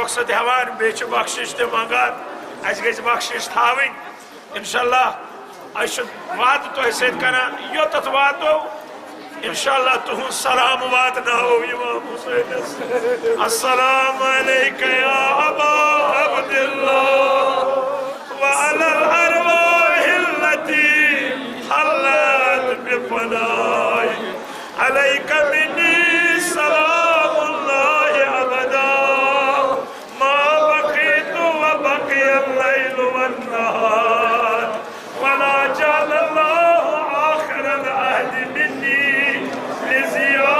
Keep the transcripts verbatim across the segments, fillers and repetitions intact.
مقصد ہٮ۪وان، بیٚیہِ چھِ بخشش تہِ منٛگان۔ اَسہِ گژھِ بخشش تھاوٕنۍ۔ انشاءاللہ، أسۍ چھِ وعدٕ تۄہہِ سۭتۍ کران، یوٚتَتھ واتو، انشاءاللہ، تُہُنٛد سلام واتناوو امام حسینس۔ السلام علیک یا ابا عبداللہ، وعلی الارواح التي حلت بفنائك۔ عليك مني سلام الله أبدا، ما بقيت وبقي الليل والنهار، ولا جعل الله آخر العهد مني لزيارتكم۔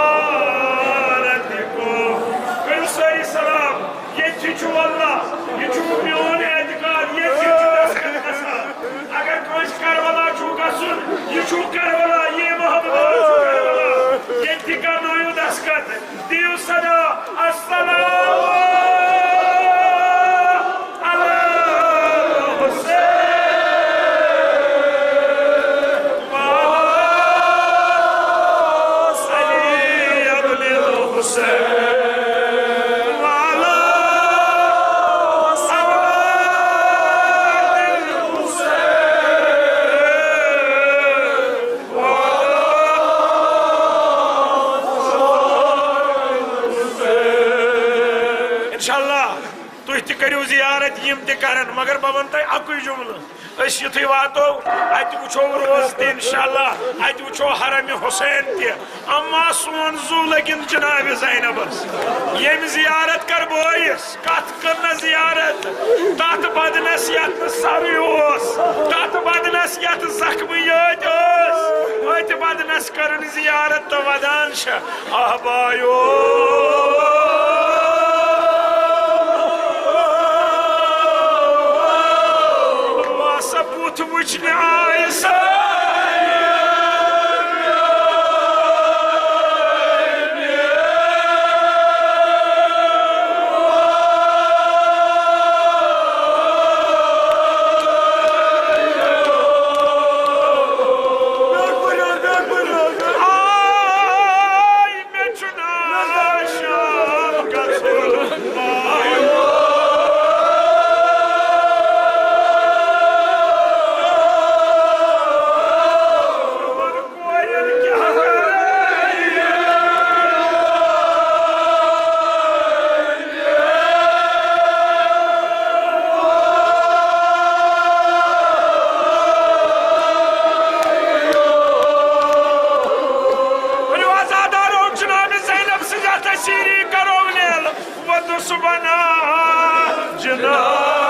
کٔرِو سٲری سلام۔ ییٚتہِ چھُ اللہ، یہِ چھُ میون اعتقاد، ییٚتہِ چھُ دستخط گژھان۔ اگر کٲنٛسہِ کربلا چھُ گژھُن، یہِ چھُ کربلا، یہِ محمد چھُ کربلا۔ ییٚتہِ تہِ کرنٲیِو دستخط، دِیِو صدا، السلام علی الحسین۔ انشاءاللہ، تُہۍ تہِ کٔرِو زیارت، یِم تہِ کرن، مگر بہٕ وَنہٕ تۄہہِ اَکُے جملہٕ۔ أسۍ یُتھُے واتو، اَتہِ وٕچھو روزٕ تہِ انشاءاللہ، اَتہِ وٕچھو حرم حسین تہِ۔ اما سون زُو لٔگِن جناب زینبس۔ ییٚمۍ زیارت کٔر بٲیِس، کتھ کٔر نہٕ زیارت؟ تتھ بدنس یتھ نہٕ سرٕے اوس، تتھ بدنس یتھ زخمہٕ یٲتۍ ٲس، أتھۍ بدنس کٔرٕن زیارت تہٕ ودان چھِ۔ اہبایو، واسہ بُتھ وٕچھنہِ آیہِ سٲری۔ آے مےٚ چھُ ناو شام گژھُن۔ ؤنِو عزادارو، جناب زینب سٕنٛز یتھ سیٖری کرو نیل۔ ودُس بنا جناب۔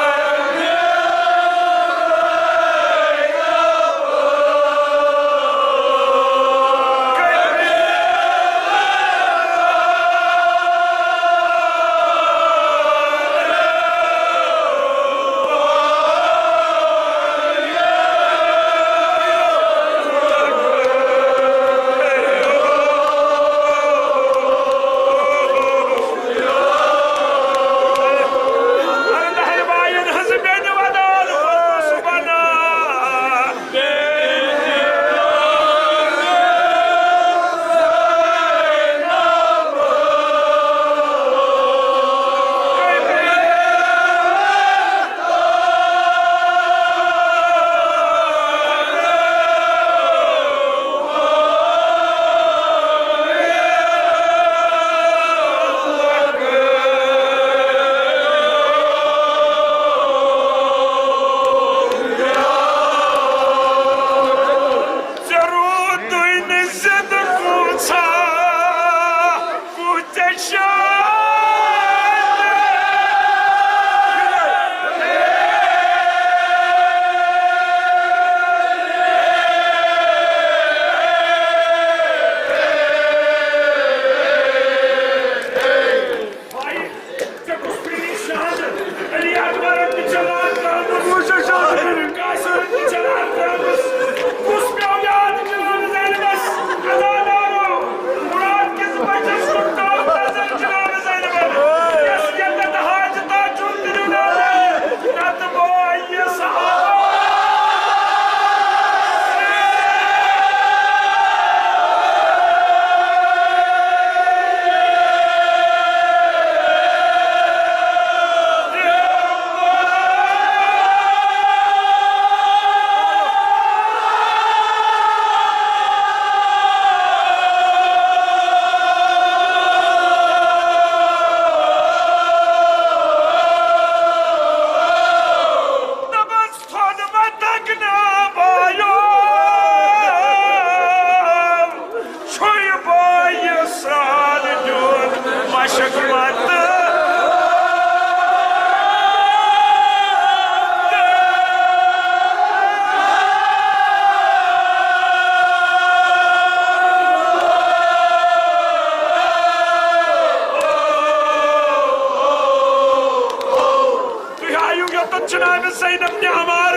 جناب زینب نعمار،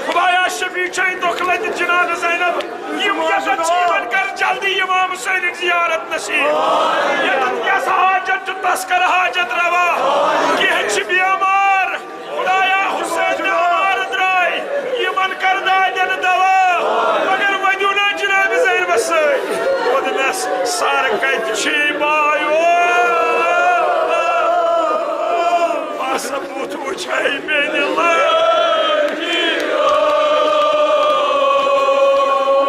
خدایا شفیع چھے دۄکھ لَتہِ جناب زینب، یِم یَتَتھ چھِ یِمَن کر جلدی امام حسینٕچ زیارت نصیب۔ یَتَتھ یَس حاجت چھُ تَس کر حاجت روا، کینٛہہ چھِ بیمار، خدایا حسین نعمار درٛاے، یِمَن کر دادٮ۪ن دوا، مگر ؤنِو نا جناب زینبَس سۭتۍ، دوٚپنَس سر کَتہِ چھی بایو؟ بس بُتھ وٕچھے مےٚ نہٕ لٲگی۔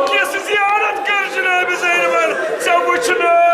کِژھ زیارت کٔر جناب زینبن ژےٚ وٕچھنہٕ؟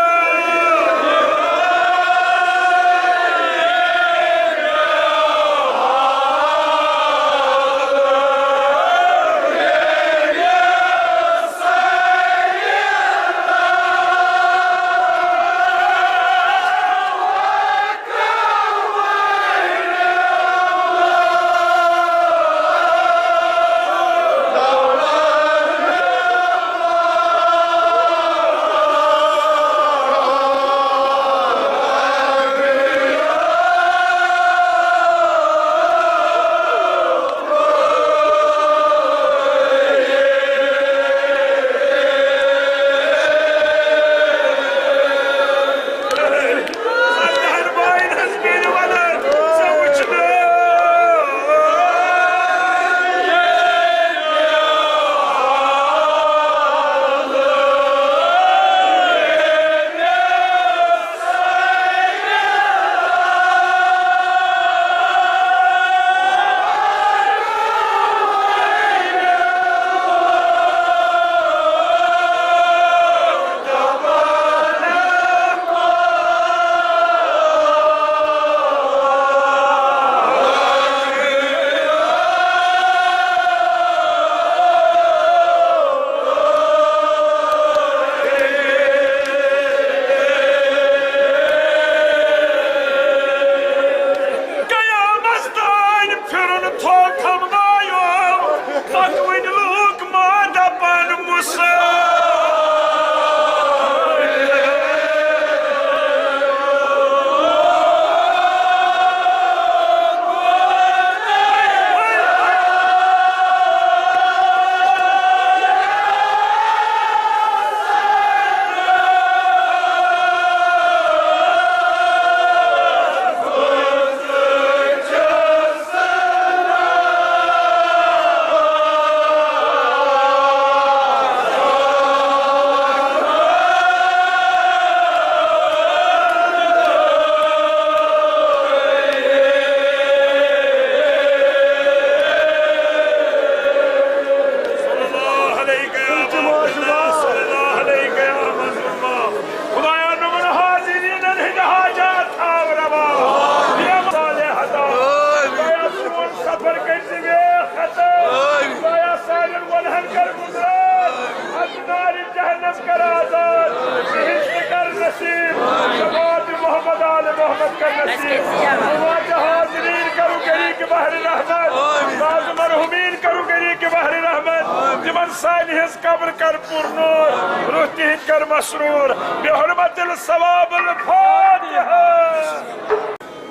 قیامت تانۍ پھِرُن تھوٚو تھمبایو، پتہٕ وٕنۍ لوٗکھ ما دپن مُسلمان؟ صلی اللہ علیک یا محمد، صلی اللہ علیک یا محمد۔ خدایا، نمن حاضرینن ہٕنٛدۍ حاجات تھاو روا۔ یِم صالحتا۔ خدایا، سون سفر کٔرۍ زِ وے ختم۔ خدایا، سانٮ۪ن گۄنہن کر گُزار۔ از نارِ جہنم کر آزاد۔ بہشت کر نصیب۔ شفاعت محمد آل محمد کر نصیب۔ جماعت حاضرین کرو غریق بحر رحمت۔ بعض مرحومین کرو غریق بحر رحمت۔ تِمن سانہِ ہٕنٛز قبر کر پُرنور، روح تِہنٛدۍ کر مسرور، بحرمت الثواب الفاتحہ۔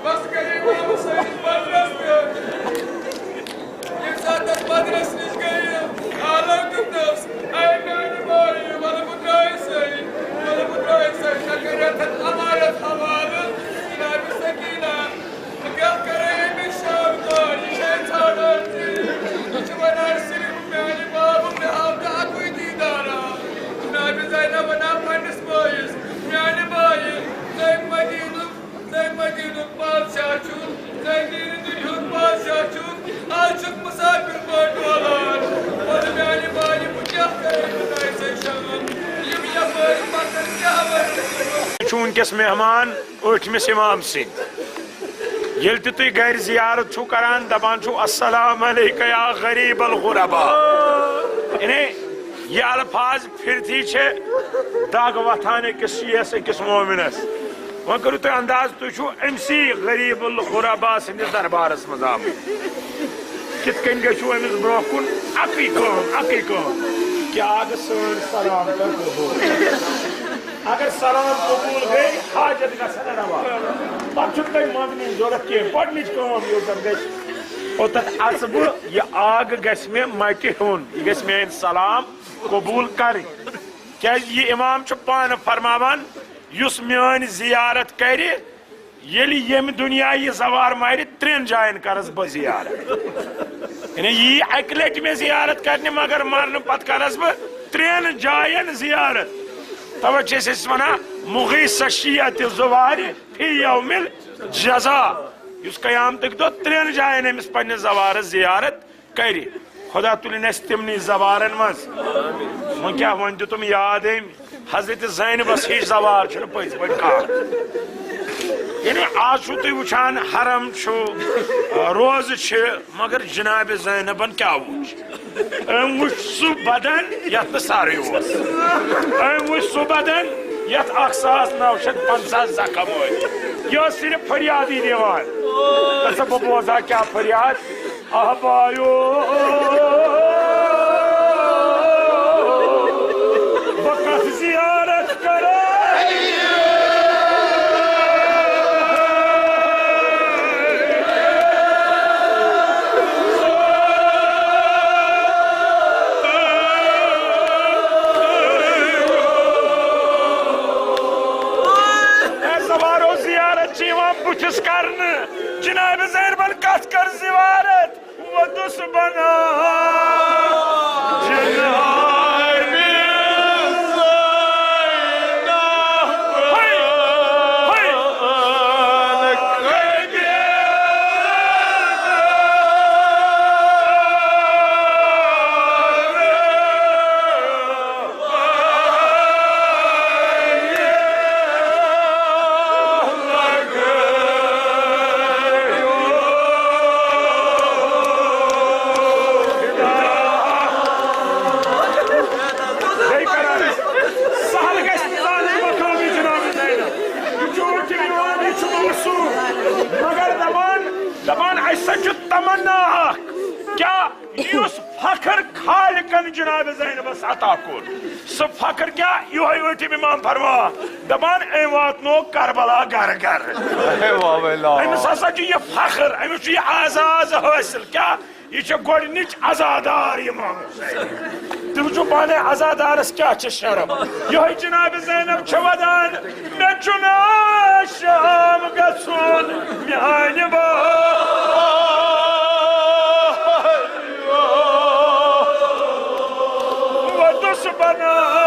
بس کٔرِو امام حسین بدرس پٮ۪ٹھ۔ ییٚمہِ ساتہٕ تَتھ بدرس نِش گٔیہِ، عالم دیُتنس، اے میانہِ مایہِ، وَلہٕ بہٕ درٛایسَے، وَلہٕ بہٕ درٛایسَے، مےٚ کٔرۍ یَتھ امانت حوالہٕ جناب سکینہ۔ بہٕ کیٛاہ کرٕ أمِس شام دۄہ؟ یہِ چھے ژھانڈان ژیٖرۍ۔ یہِ چھِ وَنان صرف میٛانہِ بابہٕ، مےٚ ہاو تہٕ اَکُے دیٖدارا۔ جناب زینب وَنان پنٛنِس بٲیِس، میٛانہِ بایہِ، ژَے مدیٖنُک، ژَے مدیٖنُک بادشاہ چھُکھ، ژَے دیٖنہِ دُنیاہُک بادشاہ چھُکھ، آز چھُکھ مُسافِر پٲٹھۍ ڈولان۔ وَلہٕ میٛانہِ بایہِ، بہٕ کیٛاہ کرٕ أمِس شام؟ یِم یَپٲرۍ پَکَن کیٛاہ وَنَن؟ چھُ وٕنکیٚس مہمان ٲٹھمِس امام سٕنٛدۍ۔ ییٚلہِ تہِ تُہۍ گرِ زیارت چھِو کران، دپان چھِو، "السلام علیک یا غریب الغربا۔" یعنی یہِ الفاظ پھِرتھی چھِ دگ وۄتھان أکِس شیٖعس، أکِس مومنس۔ وۄنۍ کٔرِو تُہۍ انداز، تُہۍ چھِو أمسٕے غریب الغربا سٕنٛدِس دربارس منٛز آمٕتۍ۔ کِتھ کٔنۍ گٔژھِو أمِس برونٛہہ کُن؟ اَکٕے کٲم، اَکٕے کٲم، کیٛاہ اَکھ سٲنۍ سلام کر قبوٗل؟ اگر سلام قبوٗل گٔے، حاجت گژھن روا۔ پتہٕ چھُنہٕ تۄہہِ منٛگنٕچ ضروٗرت کینٛہہ۔ گۄڈٕنِچ کٲم یوٚت زن گژھِ، کوٚتتھ اژٕ بہٕ، یہِ آگ گژھِ مےٚ مٹہِ ہیوٚن، یہِ گژھِ میٲنۍ سلام قبوٗل کرٕنۍ۔ کیازِ یہِ امام چھُ پانہٕ فرماوان، یُس میٲنۍ زیارت کرِ، ییٚلہِ ییٚمہِ دُنیا یہِ زوار مارِ، ترٛٮ۪ن جاین کرس بہٕ زیارت۔ یعنی یی اکہِ لٹہِ مےٚ زیارت کرنہِ، مگر مرنہٕ پتہٕ کرس بہٕ ترٛٮ۪ن جاین زیارت۔ توے چھِ أسۍ، أسۍ ونان، مغیث شیعت زوارِ فی یوم الجزا۔ یُس قیامتٕکۍ دۄہ ترٛٮ۪ن جاین أمِس پننِس زوارس زیارت کرِ، خدا تُلِن اَسہِ تِمنٕے زوارن منٛز۔ وۄنۍ کیٛاہ، وۄنۍ دیُتُم یاد أمۍ، حضرت زینبس ہِش زوار چھُنہٕ پٔزۍ پٲٹھۍ کانٛہہ۔ یعنی آز چھُو تُہۍ وٕچھان، حرم چھُ، روزٕ چھِ، مگر جناب زینبن کیٛاہ وٕچھ؟ أمۍ وٕچھ سُہ بدن یتھ نہٕ سرٕے اوس۔ أمۍ وٕچھ سُہ بدن یتھ اکھ ساس نو شیٚتھ پنژاہ زخم ٲسۍ۔ یہِ ٲس صرف فریادٕے دِوان۔ دَپان، بہٕ بوزٕ ہا کیٛاہ فریاد۔ احبایو، بہٕ کتھ زیارت کرٕ؟ اے زوارو، زیارت چھِ یِوان بُتھِس کرنہٕ۔ جناب زینبن کتھ کٔر زیارت؟ وۄدُس بناو جناب زینب۔ ہے، ہے۔ بیٚیہِ کران۔ سہل گژھِ نہٕ زانٛہہ تہِ مقامٕے جناب زینب۔ یہِ چھُ وٕنکٮ۪ن یِوان، یہِ چھُ معصوم۔ مگر دپان، دپان، اَسہِ سۭتۍ چھُ تمنا اکھ۔ کیٛاہ؟ یُس فخر خالقن جناب زینبس عطا کوٚر، سُہ فخر کیٛاہ؟ یِہوٚے ٲٹھِم امام فرماوان، دپان، أمۍ واتنوو کربلا گرٕ گرٕ۔ اے واہ، اے لا۔ أمِس ہسا چھُ یہِ فخر، أمِس چھُ یہِ اعزاز حٲصِل۔ کیٛاہ؟ یہِ چھےٚ گۄڈٕنِچ عزادار امام حسین۔ تُہۍ وٕچھِو پانے عزادارس کیٛاہ چھِ شرم۔ یِہوٚے جناب زینب چھےٚ ودان، مےٚ چھُنہٕ شام گژھُن میانہِ باے۔ وۄدُس بناو۔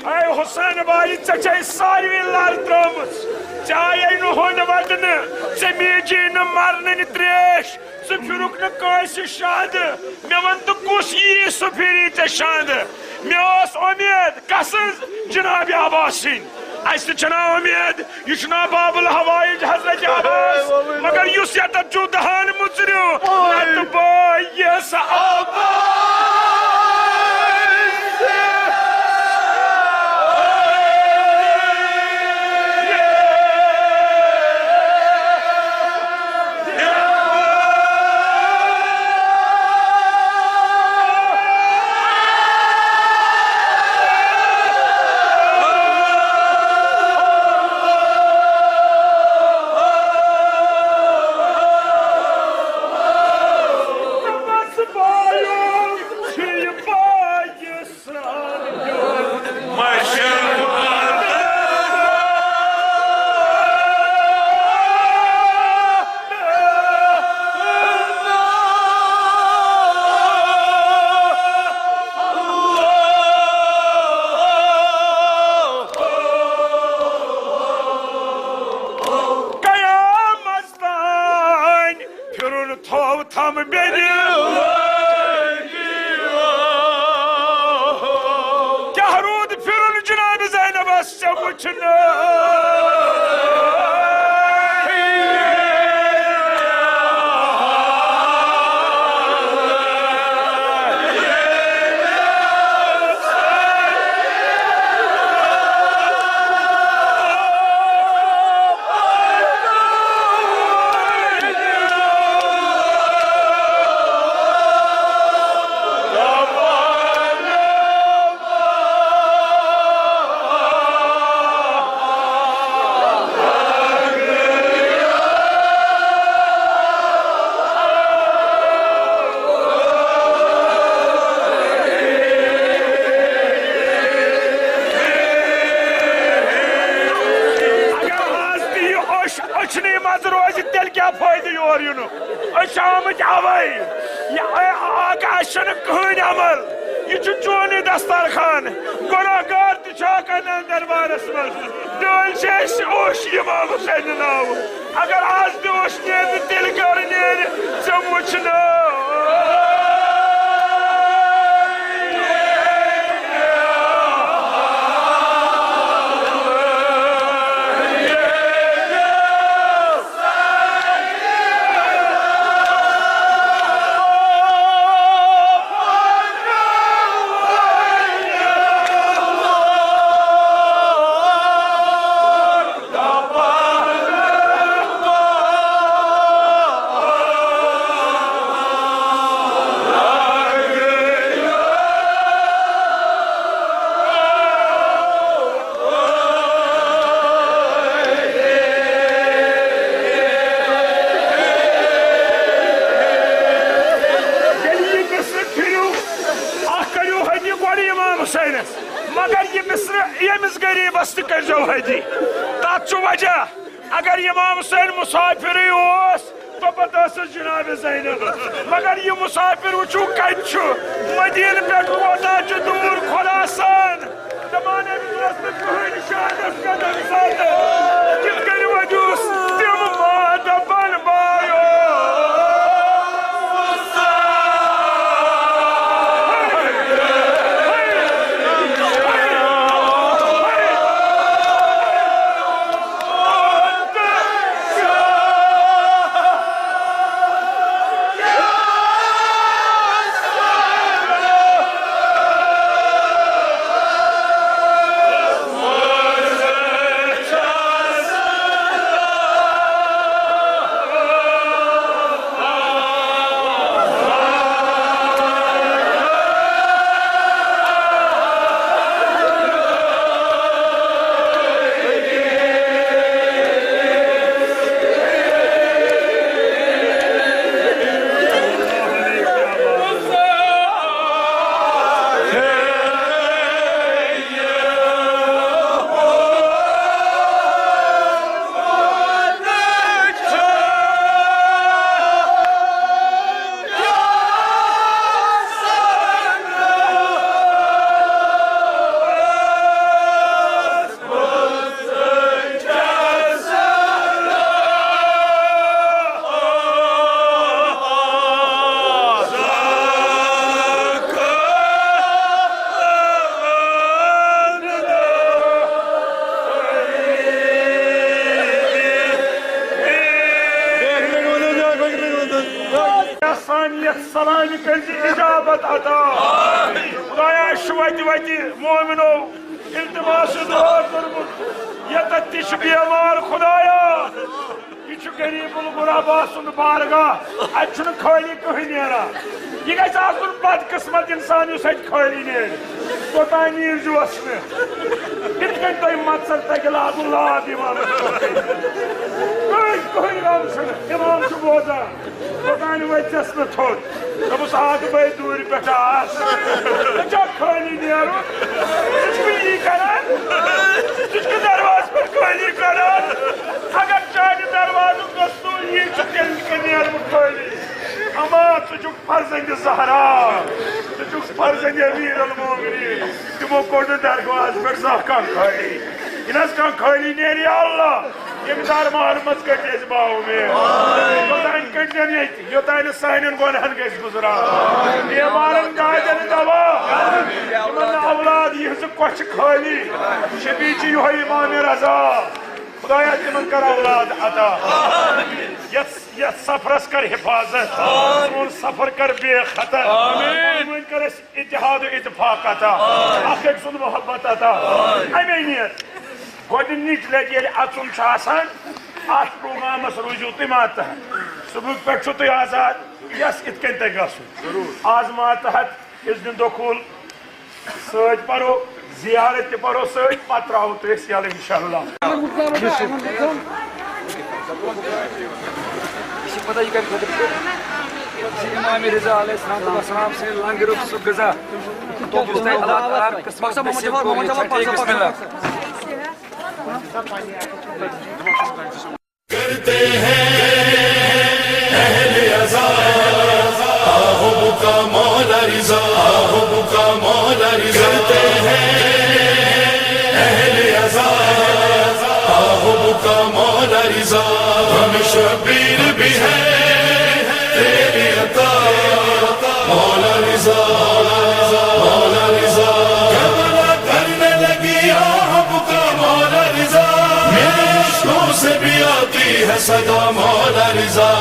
اے حسین بھائی، ژےٚ چھے ساروی لر ترٲومٕژ، ژےٚ آیے نہٕ ہُنٛد وٹنہٕ، ژےٚ میٖجی نہٕ مرنٕنۍ تریش، ژٕ پھِرُکھ نہٕ کٲنٛسہِ شاندٕ۔ مےٚ وَن تہٕ، کُس یی سُہ پھِری ژےٚ شاندٕ؟ مےٚ ٲس اُمید، کسٕنٛز؟ جناب عباس سٕنٛدۍ۔ اَسہِ تہِ چھَنا اُمید، یہِ چھُنا باب الحوائج حضرت عباس؟ مگر یُس ییٚتٮ۪تھ چھُ دہان مُژریو، نتہٕ بٲے یس عباس۔ کیٛاہ روٗد پھِرُن جناب زینبس ژےٚ وٕچھنہٕ؟ اگر آز تہِ یہِ اوٚش أچھنٕے منٛز روزِ، تیٚلہِ کیٛاہ فٲیدٕ یور یِنُک؟ أسۍ چھِ آمٕتۍ اَوَے۔ یہِ آ-، آکاش چھُنہٕ کٕہٕنۍ عمل۔ یہِ چھُ چونُے دسترخان۔ گۄناہ گار تہِ چھُ آکان دربارس منٛز۔ ڈٲلۍ چھِ أسۍ اوٚش امام حسینہِ ناوٕ۔ اگر آز تہِ اوٚش نیرِ، تیٚلہِ کر نیرِ ژےٚ وٕچھنہٕ؟ ییٚلہِ یہِ مصرٕ پھِرِو، اکھ کٔرِو حدی گۄڈٕ امام حسینس، مگر یہِ مصرٕ ییٚمِس غریٖبس تہِ کٔرۍزیو حدی۔ تتھ چھُ وجہ، اگر امام حسین مسافرٕے اوس، توٚپتہٕ ٲسٕس جناب زینب۔ مگر یہِ مسافر وٕچھِو کتہِ چھُ، مدینہٕ پٮ۪ٹھ کوتاہ چھُ دوٗر خراسان۔ دپان أمِس اوس نہٕ کٕہٕنۍ شہادت قدم ساتہٕ۔ کِتھ کٔنۍ ودیوس تِم ما دپن بایو۔ سانہِ یتھ سلامہِ کٔرۍ زِ اجابت عطا۔ خدایا، اسہِ چھُ وتہِ وتہِ مومنو التماس دعا کوٚرمُت، ییٚتٮ۪تھ تہِ چھِ بیمار، خدایا، یہِ چھُ غریب الغربا سُنٛد بارگاہ، اتہِ چھُنہٕ خٲلی کٕہٕنۍ نیران۔ یہِ گژھِ آسُن بدقسمت انسان یُس اتہِ خٲلی نیرِ۔ کوتاہ نیٖرزِہوس نہٕ؟ یِتھ کٔنۍ تۄہہِ مقصد تگہِ لاگُن، لاگ امامس۔ کٕہٕنۍ، کٕہٕنۍ غم چھُنہٕ، امام چھُ بوزان۔ توٚتانۍ ؤتھۍ زٮ۪س نہٕ تھوٚد۔ دوٚپُس، "اکھ بے دوٗرِ پٮ۪ٹھ آس۔ ژےٚ چھا خٲلی نیرُن؟ ژٕ چھُکھ یی کران؟ ژٕ چھُکھ دروازٕ پٮ۪ٹھ خٲلی کران؟ اگر چانہِ دروازُک دستوٗر یی چھُ، تیٚلہِ تہِ کَرِ نیرُن خٲلی۔ اما ژٕ چھُکھ فرزندِ زہرا، ژٕ چھُکھ فرزندِ امیر المومنین۔" تِمو کوٚر نہٕ درگاہس پٮ۪ٹھ زانٛہہ کانٛہہ خٲلی۔ ییٚلہِ حظ کانٛہہ خٲلی نیرِ، یا اللہ، ییٚمہِ دار محرمس کٔٹۍ أسۍ باومید۔ یوٚتام کٔٹۍ زٮ۪ن ییٚتہِ، یوٚتام نہٕ سانٮ۪ن گۄنہن گژھِ گُزران۔ بیمارن دادٮ۪ن دوا۔ یِمن نہٕ اولاد یِہٕنٛزٕ کۄچھِ خٲلی۔ شفیع چھِ یِہوٚے امام رضا۔ خدایا، تِمن کر اولاد عطا۔ یتھ، یتھ سفرس کر حفاظت۔ سون سفر کر بے خطر۔ پانہٕ ؤنۍ کر اَسہِ اتحاد و اتفاق عطا۔ اکھ أکۍ سُنٛد محبت عطا۔ امے نیت گۄڈٕنِچ لٹہِ ییٚلہِ اَژُن چھُ آسان، اَتھ پروگرامَس روٗزِو تُہۍ ماتحت۔ صُبحُک پٮ۪ٹھ چھُو تُہۍ آزاد، یَس یِتھ کٔنۍ تۄہہِ گژھُن۔ آز ماتحت اِذنِ دخول سۭتۍ پَرو، زیارت تہِ پَرو سۭتۍ، پَتہٕ ترٛاوو تُہۍ أسۍ یَلہٕ اِنشاءاللہ۔ یہِ چھِ پتہ یہِ کَمہِ خٲطرٕ چھُ؟ یہِ چھِ امام رضا علیہ الصلوۃ والسلام سٕنٛدِ لنگرُک سُہ غذا، یُس تۄہہِ اللہ تعالیٰ ہن قسمت نصیب کوٚر۔ یہِ چھٹے۔ بسم اللہ۔ کرتے ہیں اہل عزا، آہب کا مولا رضا، آہب کا مولا رضا۔ کرتے ہیں اہل عزا، آہب کا مولا رضا۔ غم شبیر بھی ہے تیری عطا، مولا رضا، مولا رضا۔ کربلا کرنے لگی آہب کا مولا رضا۔ میرے اشکوں سے بھی آتی ہے صدا، مولا رضا۔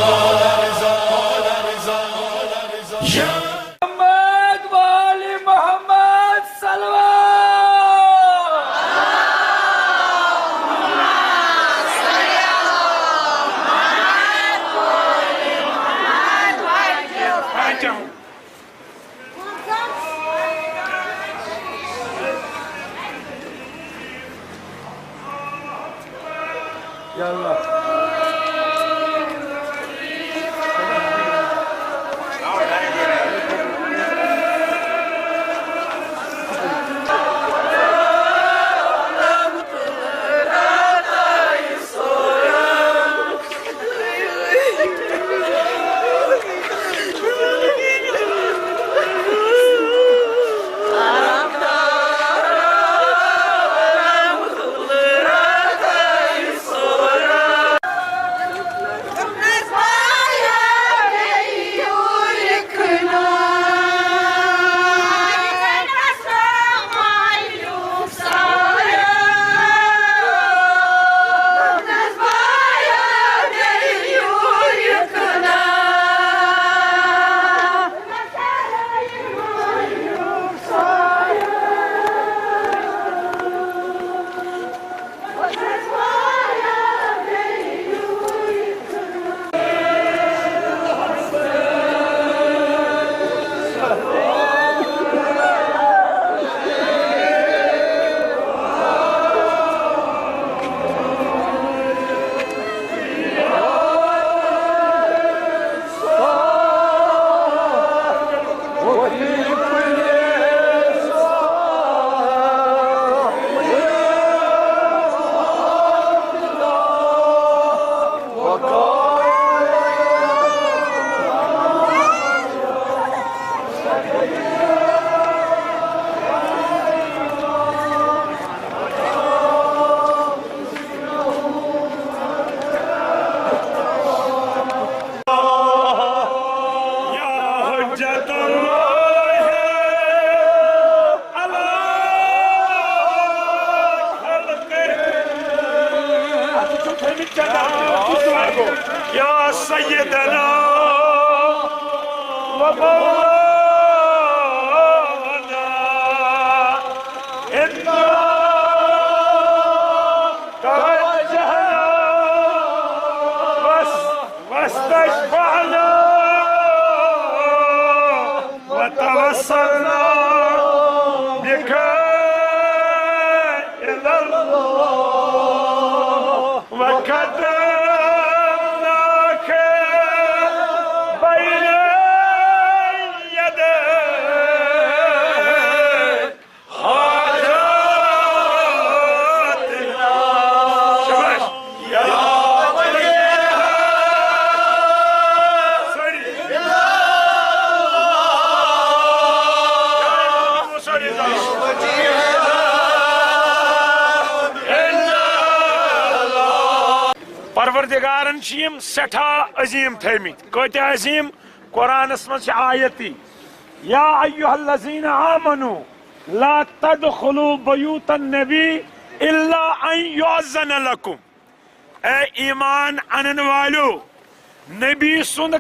یا محمد وآل محمد صلوات۔ یا اللہ۔ یا حجت اللہ علی خلقہ۔ یا سیدنا و مولانا، انا توجہنا واستشفعنا وتوسلنا بك إلى الله وقدمناك بين يديه حاجاتنا۔ شاباش۔ یا سٲری۔ سٲری۔ پروردگارن چھِ یِم سٮ۪ٹھاہ عظیٖم تھٲومٕتۍ۔ کۭتیٛاہ عظیٖم؟ قرآنس منٛز چھِ آیتی، یا ایھا الذین آمنوا لا تدخلوا بیوت النبی الا ان یؤذن لکم۔ اے ایمان انن والو، نبی سُنٛد